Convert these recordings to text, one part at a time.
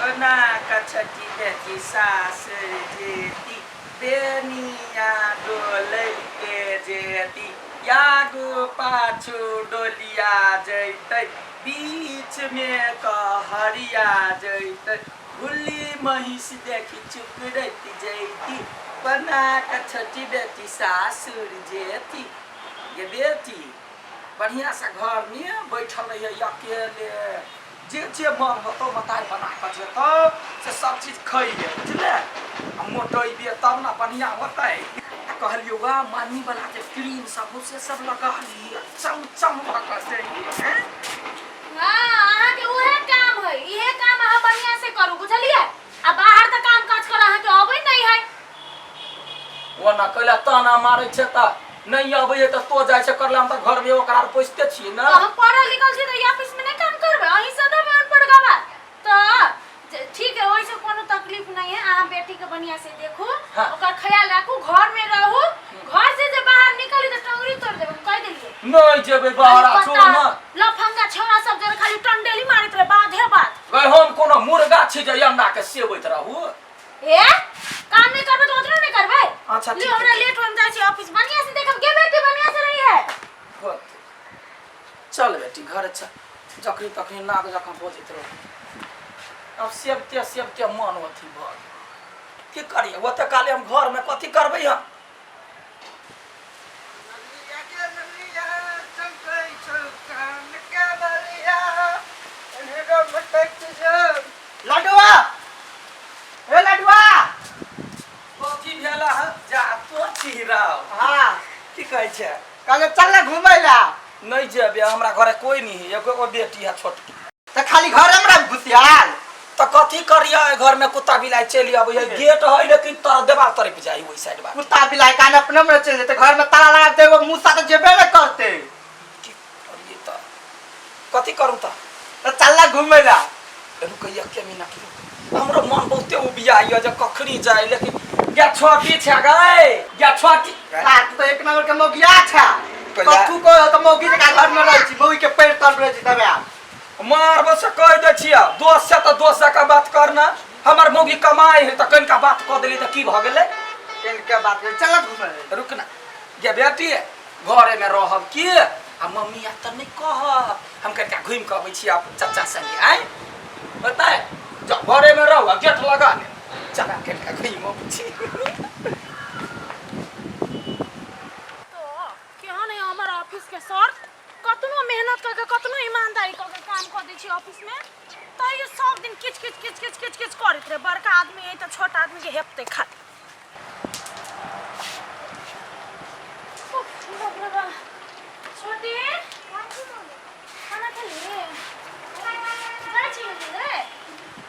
कोना कछटी बेटी सासुर जेती बेनिया डोलैते जेती आगू पाछू डोलिया जैतै बीचमे कहरिया जैतै भुल्ली महिष देखि चुकरैत जैती कोना कछटी बेटी सासुर जेती। गे बेटी बढ़िआँसँ घरमे बैठल रहिए अकेले, जे जे मन होतौ मताइ बना कऽ जेतौ से सब चीज खइहे, बुझले? आ मोटेबे तब ने बढ़िआँ होतै। आ कहलियौ वा मम्मीवला जे क्रीम सब हो से सब लगा लिहे, चम चम भऽ कऽ जइहे। हैं? हाँ, अहाँके उहे काम है, इहे काम अहाँ बढ़िया से करू, बुझलियै? आ बाहर तऽ काम काज कर अहाँके अबै नहि है। ओना कैला ताना मारै छै तऽ नहि अबैए तऽ तो जाइ छै करला, हम तऽ घरमे ओकरा आर पोसिते छियै ने। तऽ हम पढ़ल लिखल छी तऽ ऑफिस में नहीं काम करबै, अहीं से देबै अनपढ़ गवार। तऽ ठीक है, ओहिसे कोनो तकलीफ नहीं है। अहाँ बेटी के बढ़िया से देखू, ओकर ख्याल राखू, घर में रहू। घर से जे बाहर निकली तऽ टंगरी तोड़ देबै, हम कहि देलियै। नहि जेबै बाहर, आ छोड़ ना। लफंगा छौड़ा सब जरे खाली टंडेली मारैत रहे बाधे बात। गै, हम कोनो मुर्गा छी जे अंडा के सेबैत रहू? ए, काम नहीं करबै तऽ ओतनो नहीं करबै। अच्छा, लियो, ठीक है। हमरा लेट हो जाइ छै ऑफिस। बढ़िया से देखब गे बेटी, बढ़िया से रही है। होत। चल बेटी, घर चल। जखनी तखनी नाक जकाँ बजैत रहू। आब सेबते सेबते मन अथी भऽ गेल। की करियै ओते काले हम घरमे कथी करबै हम? लडुआ, ए लडुआ। कथी भेल हँ? जा तो छी राव। हाँ। की कहै छै? कहले चल ना घूमै ला। नहीं जेबे, हमरा घरे कोई नहीं है, एगो एगो बेटी है छोटकी। तऽ खाली घरे में रह घुसियाल। तऽ कथी करियै, घर में कुत्ता बिलाइ चलि अबै है। गेट है लेकिन तर देवाल तरफ जाइ ओहि साइड बा। कुत्ता बिलाइ कान अपने में चलि जेतै, घर में ताला लगा देबै, मूसा तऽ जेबे ने करतै। की करियै तऽ, कथी करू तऽ? तऽ चल ना घूमै ला। रुकैया के मिनट रुक, हमरो मन बहुते उबिया यऽ जे कखनी जाय, लेकिन गे छोटी छै गै, गे छोटी। सार, तू तऽ एक नंबर के मौगिया छै। पहिले- कथू को तऽ मौगी जकाँ घर में रहै छी, मौगी के पैर तर रहै छी तबे आब। मारबो से कहि दै छियै, दोस्त से तऽ दोस्त जकाँ बात कर ना। हमर मौगी कमाइ है तऽ कनिका बात कऽ देली तऽ की भऽ गेलै? कनिका बात कर, चल घूमै। रुक ना गे बेटी, घरे में रहब की आ मम्मी आ तऽ नहि कहब, हम कनिका घुमि कऽ अबै छी आप चाचा संगे। आँय बताए, जा घरे में रहू आ गेट लगा ले। चल कनिका घुमि अबै छी। तो केहन है हमर ऑफिस के सर, कतनो मेहनत करके कतनो ईमानदारी करके काम कर दै छी ऑफिस में, तैयो सब दिन किच किच किच किच किच किच करैत रहे। बड़का आदमी है तऽ छोट आदमी के हेपतै खाली। उफ, बाप रे बाप। छोटी, खाना खेली? जाइ छी रे,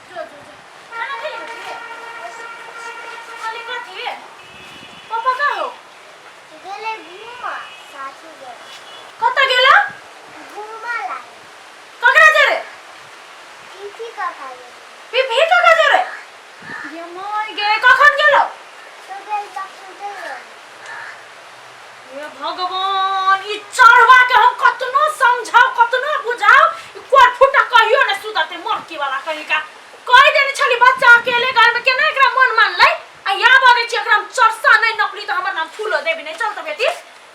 जो जो जो। खाना खेली बेटी? कहली कथी, पापा कहाँ हो? गेलै घूमऽ साथी गेलै। कतऽ गेला? घूमऽ लागे। ककरा जरे? पीपी काका गेलै। पीपी काका जरे? गे माय गे, कखन गेलो? तो गेल तखन चलि गेल। हे भगवान, ई चढ़वा के हम कतनो समझाउ कतनो बुझाउ, ई कोर फुटा कहियो ने सुधरतै। मरकी वाला कहीं का कहि देने छली बच्चा अकेले घर में, केना एकरा मन मानलै? आ या बजै छी एकरा हम चरसा नहि नपली तऽ हमर नाम फूलो देवी नहि। चल तऽ बेटी,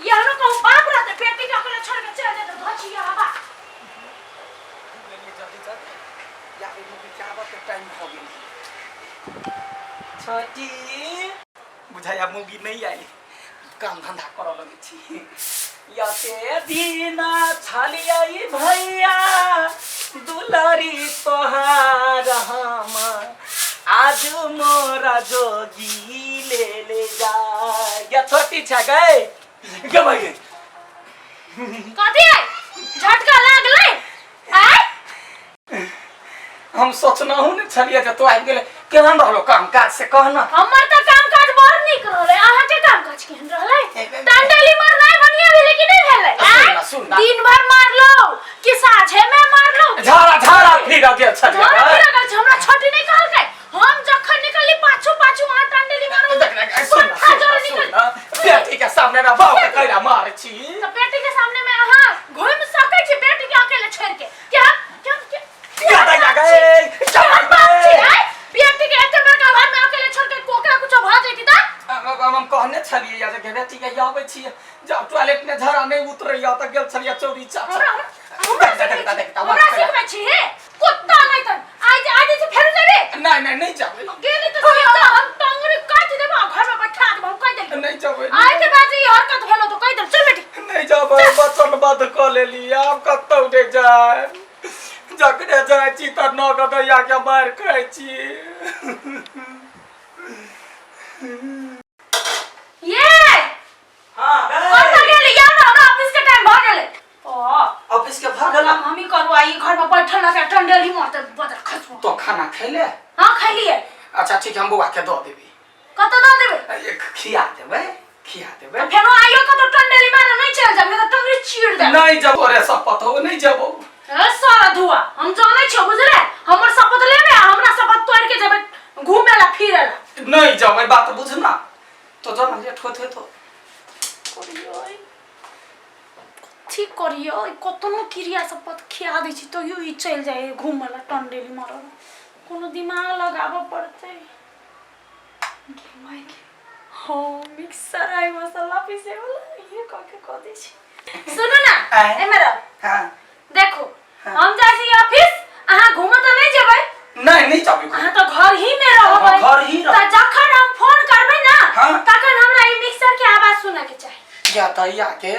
एहनो कहूँ बाप रहतै बेटी के अकेले छोड़ के चलि जेतै घचिया हवा। लेलियै जल्दी जल्दी, या मुगी के आबऽ के टाइम भऽ गेल। छोटी बुझाइया मुगी नहि आयल, काम धंधा करऽ लगै छी। यते दिना छलियै भैया दुलरी तोहार, हम आज मोरा जोगी ले ले जा। या छोटी छ गए गे भाई। कथी है? झटका लागलै आय? हम सोचनहु ने छलियै जे तो आबि गेलै। केहन रहलो काम काज से कह ना। हमर तऽ काम काज बड़ नीक रहलै, अहाँके काम काज केहन रहलै? टंडेली मारनाइ बढ़िया भेलै कि नहि भेलै? सुन ना, सुन ना। दिन भर मारलो कि साँझे में मारलो? झाड़ा झाड़ा फिर गेल छलियै। झाड़ा फिर गेल छै, हमरा छोटी नहि कहलकै। हम जखन निकलली पाछू पाछू अहाँ टंडेली मारू। देख देख, सुन ना, पंखा सुन ना, जरे सुन निकल ना। बेटी के सामने ना बाप के कैला मारै छी। तऽ बेटी के सामने में अहाँ घुमि सकै छी बेटी के अकेले छोड़ के? क्या क्या क्या क्या दैया गए केहन बाप छी, आँय? छलियै या जे गे बेटी के आबै छियै जब टॉयलेट में झड़ा नहीं उतरैया तऽ गेल छलियै चौरी चाचा। हमरा हमरा देख, देख, देख, देख, हमरा सिखबै छी हे कुत्ता नहीं त आज आज से फेर जेबे। नहीं नहीं, नहीं जाबै। गेली तऽ सीधा हम टंगरी काटि देबो आ घर में बैठा देबो, हम कहि देली। नहीं जाबै। आइ के बाद ई हरकत भेलो तऽ कहि देली। चल बेटी। नहीं जाबै, वचनबद्ध कऽ लेली, आब कतौ नहि जाय। जकरे जाइ छी तऽ नौ गदैया के मारि खाइ छी। ये हाँ। कतऽ गेली? या ना, हमरा ऑफिस के टाइम भऽ गेलै। ओ ऑफिस के भऽ गेल। हम ही करू आ ई घर में बैठल लगा टंडेली मारते बदल खसबो। तो खाना खैले? हाँ, खैलिए। अच्छा ठीक है, हम बौआ के दऽ देबै। कतऽ दऽ देबै? एक खिया देबै, खिया देबै। तऽ फेरो आइयो कतौ टंडेली मारे नहीं चल जाब, नहीं तऽ टंगरी चीर देब। नहीं जबो रे, शपथ हो, नहीं जबो। ए सारा धुआ हम जानै छियो, बुझले? हमर शपथ लेबे आ हमरा शपथ तोड़ के जेबे घूमे ला फिरे ला। नहीं जबै, बात बुझ ना तो जब लेट होत होत करियो, कथी करियो? कतनो क्रिया शपथ खिया दै छी तैयो ई चलि जाइ घूमे ला टंडेली मारल। कोनो दिमाग लगाबऽ पड़तै। हाँ, मिक्सर आई मसाला पीसे वाला, ये कह के कह दै छी। सुनू ना। आँय? एमे रह। हाँ। देखो, हम जाइ छी ऑफिस, अहाँ घूमऽ तऽ नहि जेबै? नहीं, नहीं जाबे। अहाँ तऽ घर ही में रहबै। हाँ, घर ही रहबै। तऽ जखन हम फोन करबै ना, तखन हमरा ई मिक्सर के आवाज सुनऽ के चाही। या दैया के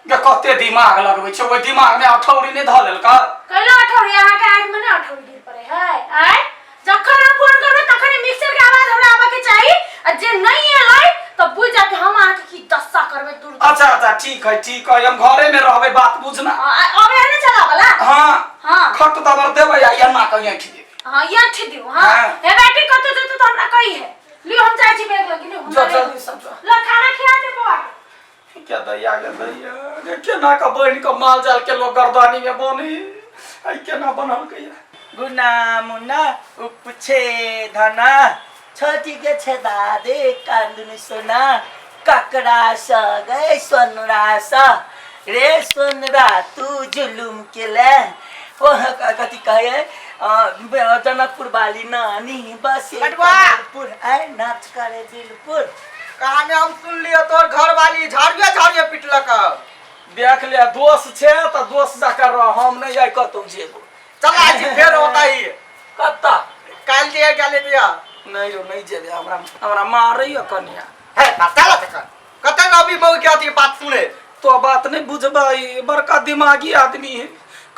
गे, कते दिमाग लगबै छै, ओहि दिमाग में अठौरी नहि धऽ लेलकै? कैला अठौरी? अहाँके आँखि में नहि अठौरी गिर पड़े है? आँय, जखन हम फोन करबै तखन ई मिक्सर के आवाज हमरा आबऽ के चाही आ जे नहि एलै तऽ बुझि जा कि हम अहाँके की दशा करबै दूर। अच्छा अच्छा, ठीक है, ठीक है, हम घरे में रहबै, बात बुझना। अबे है ने चलावला? हाँ। हाँ। खट दबर देबै आ एना के ऐंठ देबै। हाँ, ऐंठ दियौ। हाँ। हाँ। हे बेटी, कतौ जेतौ तऽ हमरा कही है। लियो, हम जाइ छी बैग लऽ के। लियो, जो जल्दी सब जो। ल, खाना खिया दे बौआ के। क्या दैया के दैया रे, केना के बनि के माल जाल के लोग गर्दनी में बनी, आई केना बनल के? गुना मुना उपछे धना छोटी के छेदा दे कांदुन सोना ककरा स गए सोनरा स रे सोनरा तू जुलुम के ले ओ कथी कहे जनकपुर वाली नानी बसे बटुआ! कमलपुर आय नाच करे दिलपुर। कहानी हम सुन लियो, तोहर घर वाली झाड़िए झाड़िए पिटलक। देख ले, दोस्त छै तऽ दोस्त जकाँ रह, हम नहि आइ कतौ जेबो। चल आज फेर होता ही। कतऽ? काल्हि दिया गेले दिया। नहि यौ, नहि जेबै, हमरा हमरा मारैया कनिया। हे चल, तखन कते नबी मऊ के अथी बात सुने। तो बात नहि बुझबै, बड़का दिमागी आदमी है।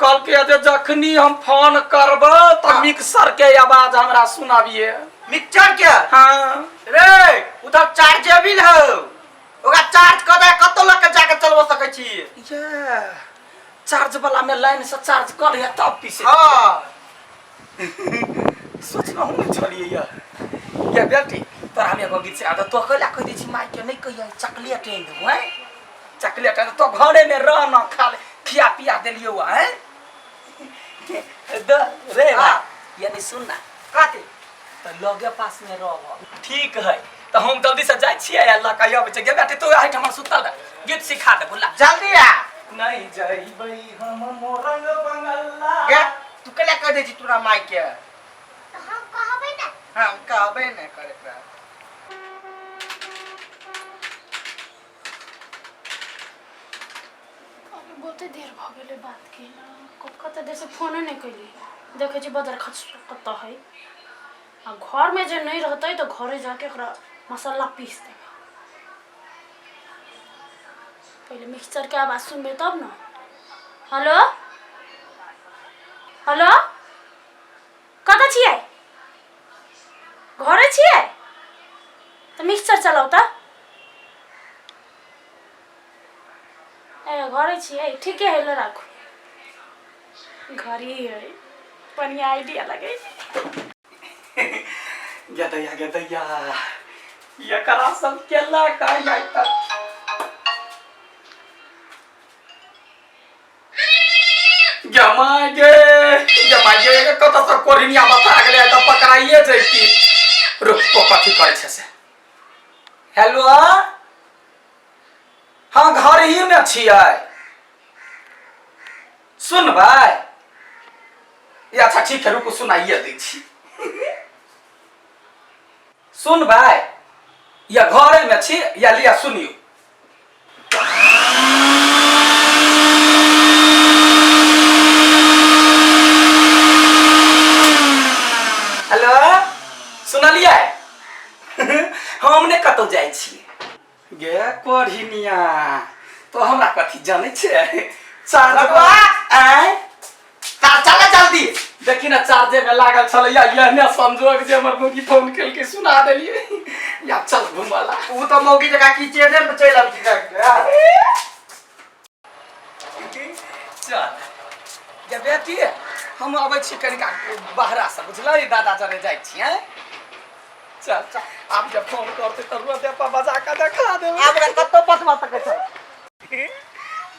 कहलकै जे जखनी हम फोन करब तऽ मिक्सर के आवाज हमरा सुनाबिए। मिक्सचर के? हाँ। रे, उधर चार्जेबल हो, ओकरा चार्ज कऽ दे, कतौ लऽ के जाके चलबो सकै छी। ये चार्ज वाला में लाइन से चार्ज कर लिया तब पीसे। हाँ। सोचना हम नहि छलियै या ये बेटी, तोरा हम एगो गीत से आदत तो कैला कहि दै छी माय के नहि कहियै, चॉकलेट आनि देबो। हैं, चॉकलेट आनि तो घरे में रह न, खा ले, खिया पिया देलियौ। हैं द रे भाई, यानी सुन ना। कथी? तऽ लगे पास में रह, ठीक है? तऽ हम जल्दी से जाइ छियै आ लऽ कऽ अबै छियै। गे बेटी, तू एहिठाम सुतल रह, गीत सिखा देबो, ला। जल्दी आ। नहीं जइबै हम मोरंग बंगला। गे, तू केला कह दै छी तोरा माय के? तऽ हम कहबै ने। हम कहबै ने करे एकरा। अभी बहुते देर भऽ गेलै बात केला, कते देर से फोने नहि कैली। देखै छी बदर खच कतऽ है आ घरमे जे नहि रहतै तऽ घरे जाके ओकरा मसाला पीस देबै। पहिले मिक्सचरके आवाज सुनबै तब ने। हेलो हेलो, कतऽ छियै? घरे छियै? तऽ मिक्सचर चलाउ तऽ। ए घरे छियै? ठीके है, ल राखू, घरे है। बढ़िया आइडिया लगै। गे दैया, गे दैया, एकरा सब केला का आइ तक जमा गे, जमा गे, कतऽ से कोरिनिया बता गेलै तऽ पकड़ाइए जैती। रुक तो, कथी करै छै से? हेलो, हाँ, घर ही में छियै, सुनबै? ये अच्छा ठीक है, रुकू, सुनाइए दै छी। सुनबै? या घरे में छी या लिया सुनियो। हेलो, सुनलियै? हम ने कतौ जाइ छियै गे कोढ़िनिया, तो हमरा कथी जानै छै? चार्ज बबुआ! आँय। तार चला जल्दी। देखी ने, चार्जे में लागल छलै या एहने संजोग जे हमर मौगी फोन केलकै, सुना देलियै। या चल घुमला। उ तऽ मौगी जकाँ किचेने में चलि आबै छै। चल गे बेटी, हम अबै छी कनिका बाहरा से, बुझलै? दादा जरे जाइ छी। आँय, चल चल। आब जब फोन करतै तऽ रोडे पर बजा कऽ देखा देबै। आब ओकरा कतौ पठवा सकै छै।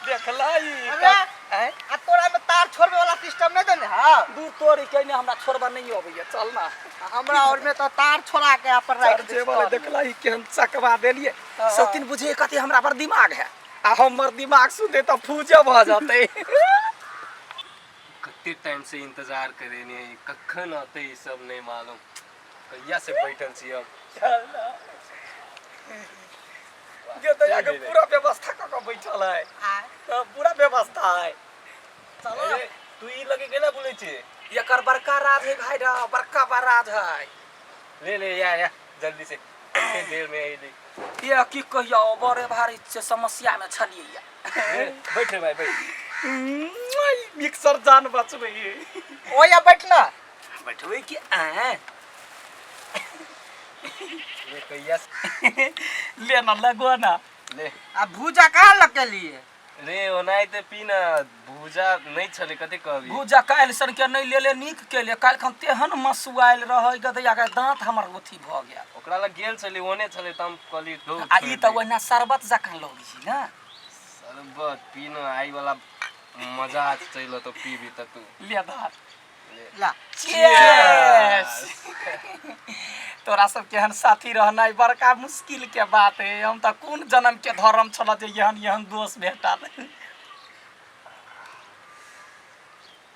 देखलै? हमरा? आँय? आ तोरा में तार छोड़बे वाला सिस्टम नहीं देने है? दूर तोरी के ने, हमरा छोड़बा नहीं अबैया, चल ना। हमरा और में तो तार छोड़ा के अपन राख चार्जे वाले देखलै केहन चकवा देलियै। सौतीन बुझे कथी हमरा पर दिमाग है, आ हमर दिमाग सुनते तऽ फूजे भऽ जेतै। कते टाइम से इंतजार करे ने, कखन आते ई सब नहीं मालूम। कहिया से बैठल छी हम। गे तऽ यहाँ के पूरा व्यवस्था कऽ के बैठल है। हाँ, पूरा व्यवस्था है। चलो। अरे, तू ई लगे केना बोलै छी? एकर बड़का राज है भाई रा, बड़का बा राज है। ले ले या या जल्दी से, कते देर में अइली। ये की कहियो, बड़े भारी से समस्या में छलियै या। ले, बैठ रे भाई, बैठ। मिक्सर जान बचबै। ओ या बैठ ना। बैठबै कि आँ? ले, कहिया से ले ना, लगो ना। ले। आ भूजा कहाँ लग लिए? रे, ओनाहिते पी ना, भूजा नहीं छले, कते कहबी। भूजा काल्हि सन के नहि लेले, नीक केले। काल्हि खन तेहन मसुआयल रहै गदैया के दाँत हमर अथी भऽ गेल। ओकरा लग गेल छली, ओने छले त हम कहली धो। आ ई तऽ ओहिना शरबत जकाँ लगै छै ने। शरबत पी न, आई वाला मजा चलि तो पीबी त तू। ले धर। ले। ला। चीयर्स। तोरा सब केहन साथी रहनाइ बड़का मुश्किल के बात है। हम तऽ कोन जन्म के धर्म छल जे एहन एहन दोस्त भेटल।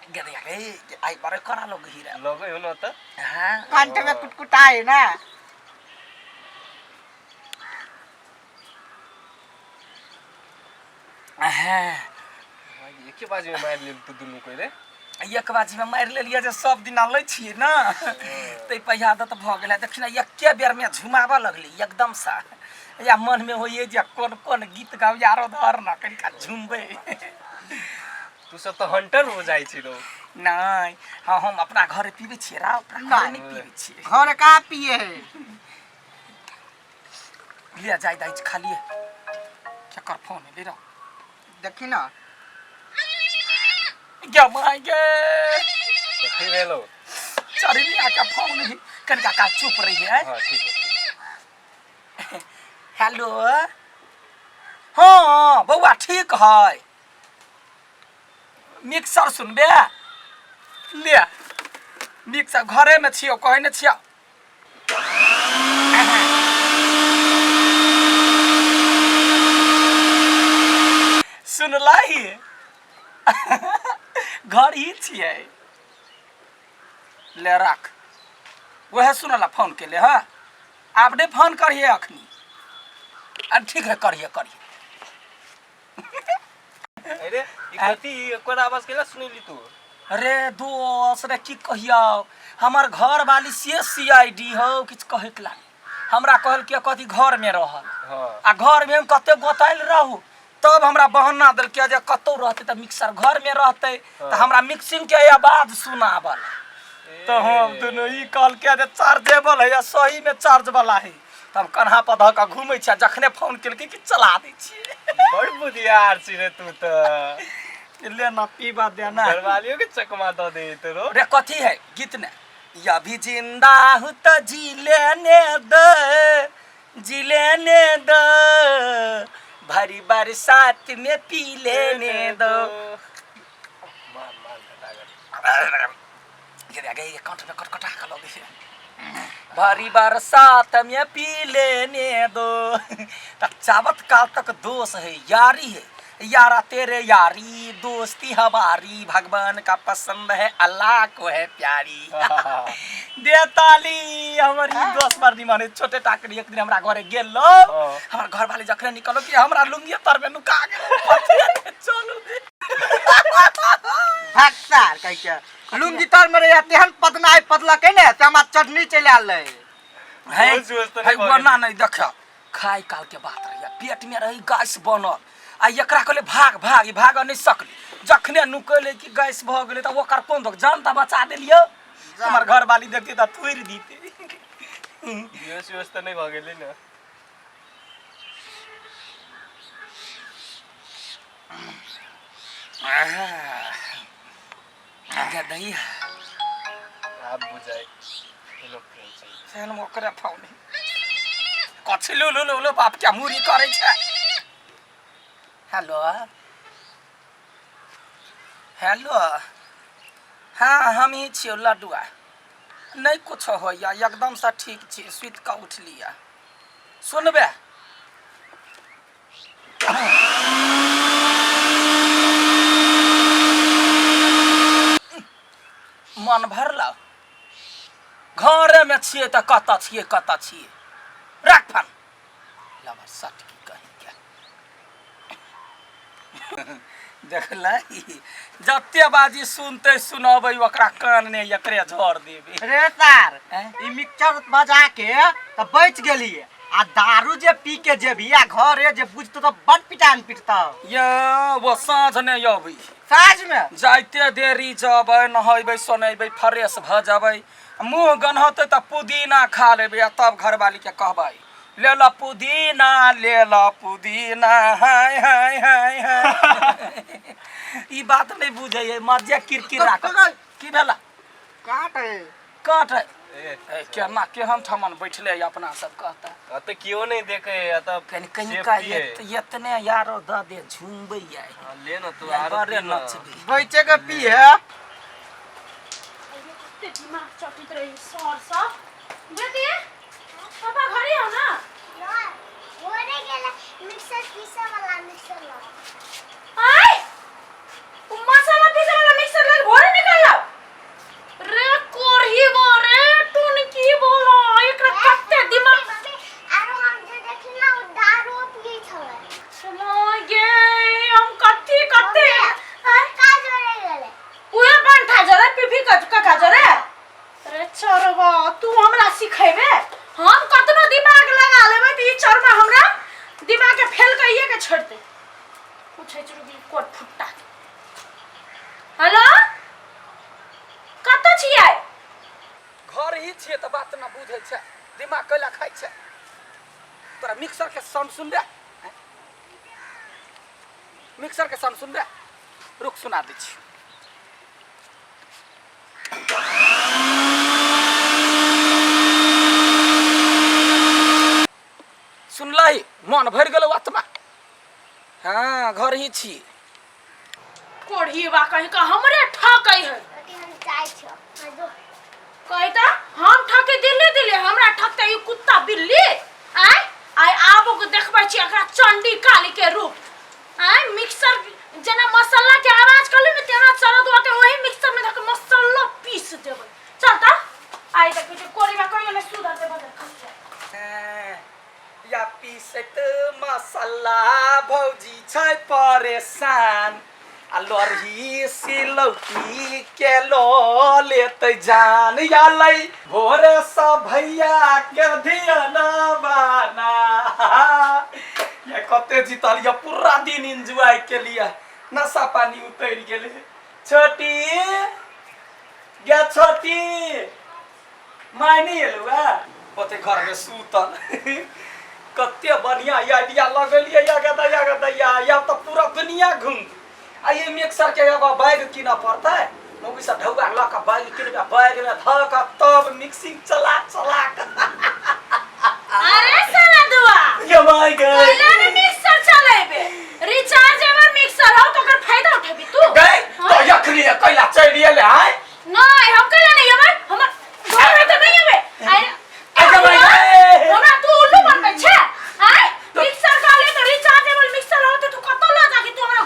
गदैया गे, आइ बड़े कड़ा लोग हीरा। लगै हो न त। हाँ। कंठ में कुटकुटाए ना। हाँ। एके बाजी में मारि लेल तू दुनू कोइ रे। एक बाजीमे मारि लेलियै जे सब दिना लै छियै ने, ताहि पर आदत भऽ गेलै। देखिन, एके बेरमे झुमाबऽ लगलै एकदमसँ। या मनमे होइए जे कोन कोन गीत गाउ, यारो धर न कनिका झुमबै। तू सब तऽ हंटर हो जाइ छी रो। नहि, हाँ, हम अपना घरे पीबै छियै रा, अपना घरे नहि पीबै छियै। घर कहाँ पिए है? लिअ, जाय दाइ, खालिए। केकर फोन एलै रौ? देखी ना। गे my गे। कथी भेलो? चढ़िया के फोन ही। कनिका का चुप रही है। हाँ, ठीक है, ठीक है। हेलो, हाँ बौआ, ठीक है। मिक्सर सुनबे? ले मिक्सर। घरे में छियो, कहै ने छियो। सुनलही? घर ही छियै, ले रख। वएह सुनला फोन केले। हाँ, आब नहि फोन करिहे अखनी। आ ठीक है, करिहे करिहे। अरे, ई कथी, एकर आवाज केला सुनेली तू? अरे दोस्त रे, की कहियौ, हमर घर वाली से सी I D हौ, किछु कहैके लागी। हमरा कहल कि कथी घरमे रहल। आ घरमे हम कते गोतायल रहू, तब हमरा बहाना देलकै जे कतौ रहतै तऽ मिक्सर घरमे रहतै, तऽ हमरा मिक्सिंग के आवाज सुनावल। तऽ हम दुनू ई कहलकै जे चार्जेबल है, आ सहीमे चार्ज वाला है, तऽ हम कन्हा पर धऽ कऽ घूमै छी, आ जखने फोन केलकै कि चला दै छियै। बड़ बुधियार छी रे तू तऽ। ले ना, पीबा देना। घरवालियों के चकमा दऽ दे तोरो। रे, कथी है गीत ने? अभी जिंदा हूँ तो जी लेने दो, जी लेने दो, भरी बरसात में पी लेने दो। मार मार घटाघट। ये आगे ये कंठ में कटकटा के लगे है। भरी बरसात में पी लेने दो। त चावत काल तक दोष है, यारी है। यारा तेरे यारी दोस्ती हमारी भगवान का पसंद है अल्लाह को है प्यारी। दे ताली। हमर ई दोस्त बड़ निमन है, छोटे टाकरी एक दिन हमरा घरे गेलो। हमर घर वाले जखने निकलो कि हमरा लुंगी तर में नुका गेल, पथिया के चलू। भक्सार कह के लुंगी तर में रहे तेहन पदनाय पदलकै ने से हमरा चटनी चलि आयल रहे। है रोज रोज तऽ है नहि भऽ वरना गेलै। नहीं देख खाय काल के बात रहिया पेट में रही गैस बनल आ एकरा कहले भाग भाग, ई भाग नहीं सकली। जखने नुकले कि गैस भऽ गेलै तऽ ओकर कोन दोख? जान तऽ बचा देलियौ। हमर घर वाली देखती तऽ थोड़ि दीते। बेहोश उहोश तऽ नहि भऽ गेलै ने? गदई। आब बुझाइ ई लोग केहन छै। सेहन ओकरे फौनी कथी लू लू लू लू बाप के मुरी करै छै। हेलो हेलो, हाँ हम ही छियौ लड्डुआ। नहि कुछो होइया, एकदमसँ ठीक छी, सुति कऽ उठलियै। सुनबे मन भरल घरेमे छियै तऽ कतऽ छियै कतऽ छियै? राख फोन। लबर सट की कहीं के देखलै जते बाजी सुनते सुनबै ओकरा कान ने एकरे झोर देबै। रे सार। हैं? ई मिक्सचर बजा के तऽ बचि गेलियै आ दारू जे पी के जेबही आ घरे जे बुझतो तऽ बड पिटान पिटतौ। ये वो साँझ ने अबै। साँझ में जाइते देरी जबै, नहेबै सोनेबै, फ्रेश भऽ जेबै, मुँह गन्हतै तऽ पुदीना खा लेबै आ तब घरवाली के कहबै ले ल पुदीना, ले ल पुदीना, हाय हाय हाय हाय। ई बात नहि बुझै है, मजे किरकिर राख। की भेला? काट है। काट है। ए, ए, केना केहन ठमन बैठले है अपना सब कहता। एतऽ केओ नहि देखे है, एतऽ कनि कनि का। सेफ्टी है। एतने यारो दऽ दे झुमबै आइ। हाँ, ले ना तू यार आरो बड़े पी ना। नचबी। बचे के पी है। कते दिमाग चटित रही सर सब। बेटी, पापा घरे हो ना? नहि, भोरे गेलै मिक्सर पीसऽ वाला मिक्सर लऽ। आय उ मसाला पीसे वाला मिक्सर लग भोरे निकल जाओ रे कोरही गो रे टुनकी बोलो एकरा कते दिमाग। मम्मी, आरो हम जे देखली ना ओ दारूओ पियै छलै। सुनो गे हम कथी कते। मम्मी, का जोरे गेलै? उहे बंठा जरे पीपी कका जरे रे चरवा, तू हमरा सिखेबे? हम कतनो दिमाग लगा लेबै त ई चरवा हमरा दिमाग के फेल कहिए के छोड़ दे। पूछै छी रुकी कोट फुट्टा। हेलो, कतऽ छियै? घर ही छियै तऽ बात न बुझै छै, दिमाग कैला खाइ छै तोरा? मिक्सर के साउंड सुनबे? मिक्सर के साउंड सुनबे? रुक, सुना दै छी। सुनलही? मन भरि गेलौ आत्मा। हाँ, घर ही छी। कोढ़ीबा कहीं का हमरे ठकै है। अथी हम जाइ छियौ। हाँ, जो। कही त हम ठके दिल्ली दिल्ली हमरा ठकते ई कुत्ता बिल्ली। आय आय आबो के देखबै छी एकरा चंडी काली के रूप। आय मिक्सर जेना मसाला के आवाज करले ने तेना चरदुआ के वही मिक्सर में धके मसाला पीस देबै। चल त आइ देखै छी कोढ़ीबा कहियो ने सुधरते बदल खसते। या पीसैत मसाला भौजी छै परेशान आ लोरही सिलौटी के लो लेतै जान या लै भोरे सँ भैया के धियान बाना। या कते जीतल या पूरा दिन एंजॉय के लिए, नशा पानी उतरि गेलै। छोटी गे, छोटी माय नहि एलौ ए? ओते घरमे सुतल कते बढ़िया आइडिया लगेलियै। या गदैया गदैया या तऽ पूरा दुनिया घूम आ ये मिक्सर के एगो बैग कीनऽ पड़तै। मौगी सब ढौआ लऽ कऽ बैग किनबै, बैगमे धऽ कऽ तब मिक्सिंग चला चला कऽ। अरे साला दुआ। ये माय गे। कैला ने मिक्सर चलेबे? रिचार्जेबल मिक्सर हो तो ओकर फायदा उठेबी तू? गई तो यखनी कैला चलि एलै आय? नहीं, हम कैला नहीं अबै, हमर घर में तो नहीं अबै। आय। आगे भाई गए। हमरा तू उल्लू बनबै छे? आय मिक्सर कहले तो रिचार्जेबल मिक्सर हो तो तू कतौ ल जाके तू हमरा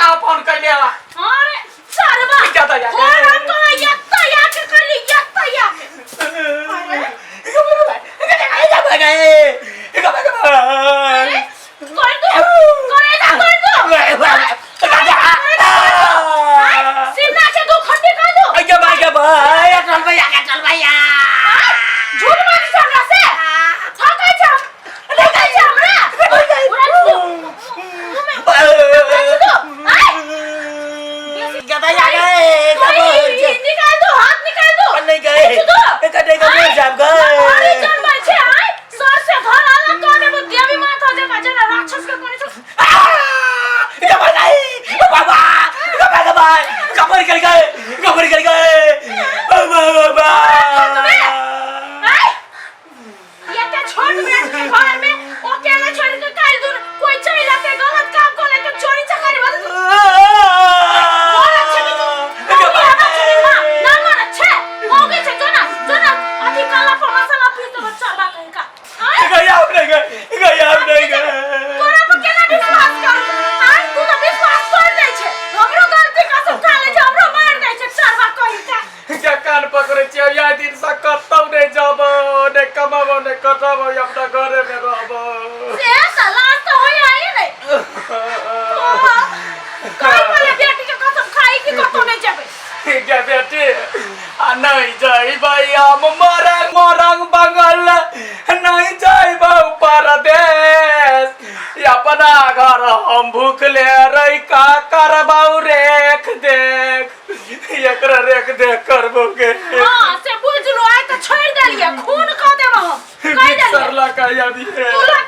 कहाँ फोन कैले हवा अरे सरवा क्या था यार? फोन हम तोरा यत्ता याके करली यत्ता याके अरे कर दो करे जा कर दो सिन्हा के दो खंडे कर दो झूठ मारी छै हमरा से ठकै छै ठकै छै हमरा उड़ा दो दो आय निकाल दो हाथ निकाल दो खींच दो भारी जानवर छै आय सर से घर अलग कर देबो देवी माता जकाँ जेना राक्षस के कोने छै आय एते छोट बेट के घर में अकेले छोड़ के काल दूर कोई चल जाते गलत काम कर लेते चोरी चकारी बंद मरत छै कि तू मौगी हमरा छै कि माँ ना मरत छै मौगी छै जो ना जो ना अथी काला पर मसाला पीस देबो चरबा कहीं का आय तोरा पर केना विश्वास करू आय तू तऽ विश्वास कर दै छै हमरो गलती कसम खा लै छै हमरो मारि दै छै चरबा कहीं का के कान पकड़ै छियै या दिन से कतौ नहि जबो नहि कमाबो नहि कटबो अपना घरे मे रहबो से तऽ लाज तऽ होइ आइ नै कहि पहिले बेटी के कसम खाई कि कतौ नहि जेबै गे बेटी आ नहि जइबै हम मरंग मरंग बंगल नहि जइबै परदेश अपना घर हम भूखले रहि का करबौ रेख देख एकरा रेख देख करबो के हाँ से बुझ लो आइ तऽ छोड़ि देलियै खून कऽ देब हम कहि देलियै मिक्सर लऽ कऽ अबिहे तू लऽ